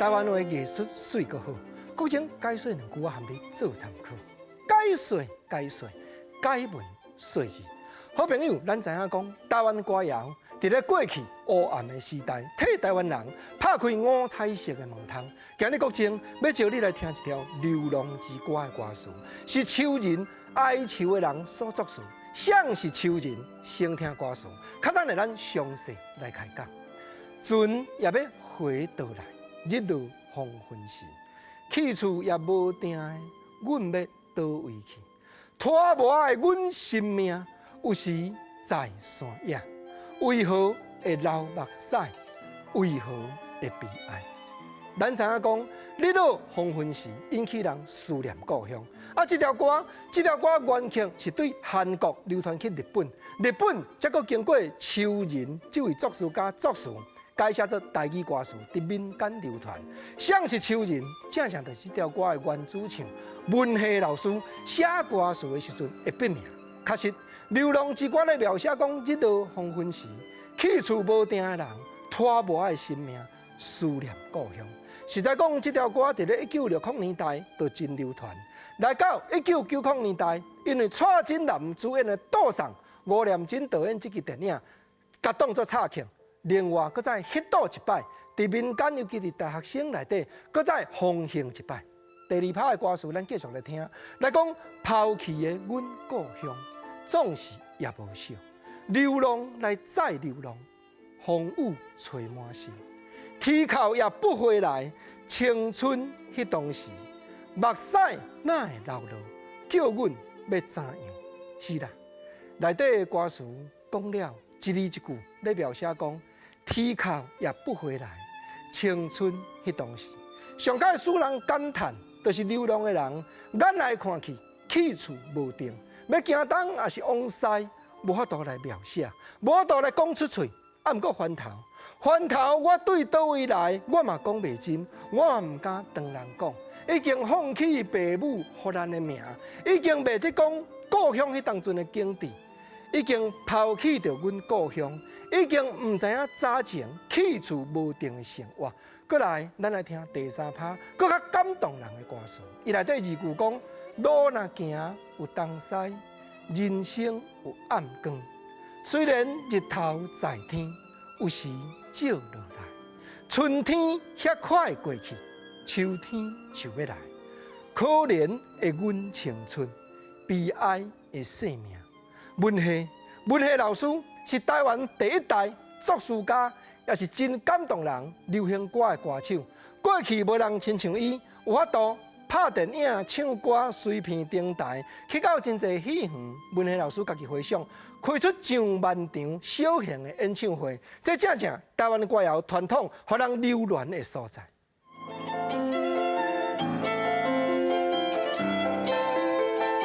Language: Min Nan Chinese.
台灣話藝術媠閣好，國情解說兩句，我含你做參考。解說解說，解文說字。好朋友，咱知影講，台灣歌謠佇咧過去黑暗的時代，替台灣人拍開五彩色的門窗。今日國情欲招你來聽一條流浪之歌的歌詞，是愁人哀愁的人所作詞。誰是愁人？先聽歌詞，較等下咱詳細來開講。船也欲回倒來，日落黃昏時，去處也無定的，阮欲佗位去？拖磨的阮生命，有時在山野，為何會流目屎？為何會悲哀？咱知影講，日落黃昏時引起人思念故鄉。啊，這條歌原曲是對韓國流傳去日本，日本才閣經過秋人這位作詞家作詞，改寫做台語歌詞，佇民間流傳。誰是秋人？正正就是這條歌的原主唱文夏老師寫歌詞的時陣的筆名。確實，流浪之歌咧描寫講日落黃昏時，去處無定的人，拖磨的生命，思念故鄉。實在講，這條歌佇咧1960年代就真流傳，來到1990年代，因為蔡振南主演的《賭送》，吳念真導演這支電影，共當做插曲。另外，閣再彼倒一擺，佇民間，尤其佇大學生內底，閣再風行一擺。第二拍的歌詞，咱繼續來聽，來講拋棄的阮故鄉，總是也無少，流浪來再流浪，風雨吹滿身。天哭也不回來，青春彼當時，目屎哪會流落？叫阮欲怎樣？是啦，內底的歌詞講了一字一句，咧描寫講天哭也不回來，青春彼當時，上較使人感嘆，就是流浪的人眼來看去，去處無定，欲行東抑是往西，無法度來描寫，無法度來講出喙。啊，毋過翻頭，翻頭，我對佗位來，我嘛講袂真，我嘛毋敢當人講，已經放棄爸母予咱的名，已經袂得講故鄉彼當陣的景致，已經拋棄著阮故鄉，已經毋知影早前去處無定的生活。閣來，咱來聽第三拍，閣較感動人的歌詞。伊內底二句講：路若行有東西，人生有暗光。雖然日頭在天，有時照落來。春天遐快過去，秋天就欲來。可憐的阮青春，悲哀的生命。文夏，文夏老師是台灣第一代作詞家，也是真感動人流行歌的歌手。過去無人親像伊有法度拍電影、唱歌、隨便登台，去到真濟戲院。文夏老師家己回想，開出上萬場小型的演唱會，這正正台灣歌謠傳統，予人流連的所在。